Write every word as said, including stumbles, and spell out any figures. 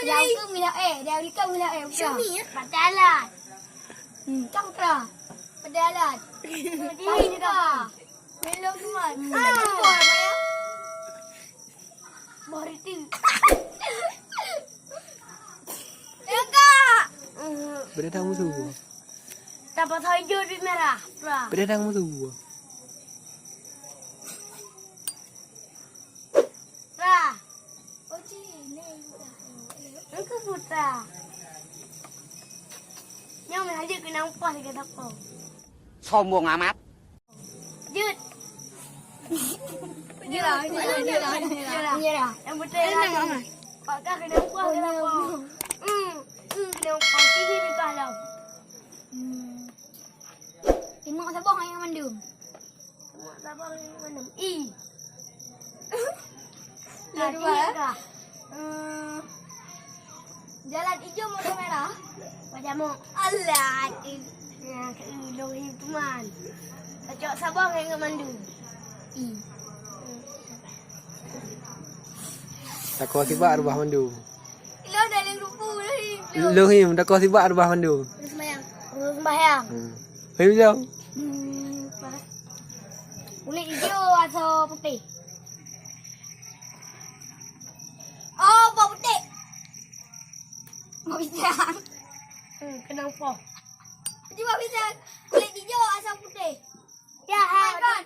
Yang tu milah eh, dia berikan milah eh, udah. Pakai alat. Hmm, kan putra. Pakai alat. Ini dah. Belum semua. Hmm. Boh reti. Ya, Kak. Beudang musoh. Dapat hijau di merah. Putra. Beudang musoh. Putra. Engkau putra. Nyang meuhajat keu nang poh lagèe sapo. Sombong amat. Jeuet. Menyerah, menyerah, menyerah, menyerah. Yang betul lah. Pak Kah keu nang poh lagèe sapo. Hmm, hmm, keu nang poh. Sihir nikah lom. Hmm. Timak saboh ayat mandum. Mak sabar ni mana? I. Dua, dua, eh? Dah. Eh, jalan hijau motor merah. Macam mau. Alah, i. Ya, ke i, dong i teman. Cocok sabar ngai ngon mandum. I. Takwa sibak rubah mandum. Lo dalam rupu lo i. Lo him, takwa sibak rubah mandum. Sembahyang. Oh, sembahyang. Hmm. Him jom. Hmm, apa? Kulit hijau atau putih? Oh, buat putih. Buat pisang. Hmm, kenapa? Jadi buat pisang. Kulit hijau atau putih? Ya, hai. Makan.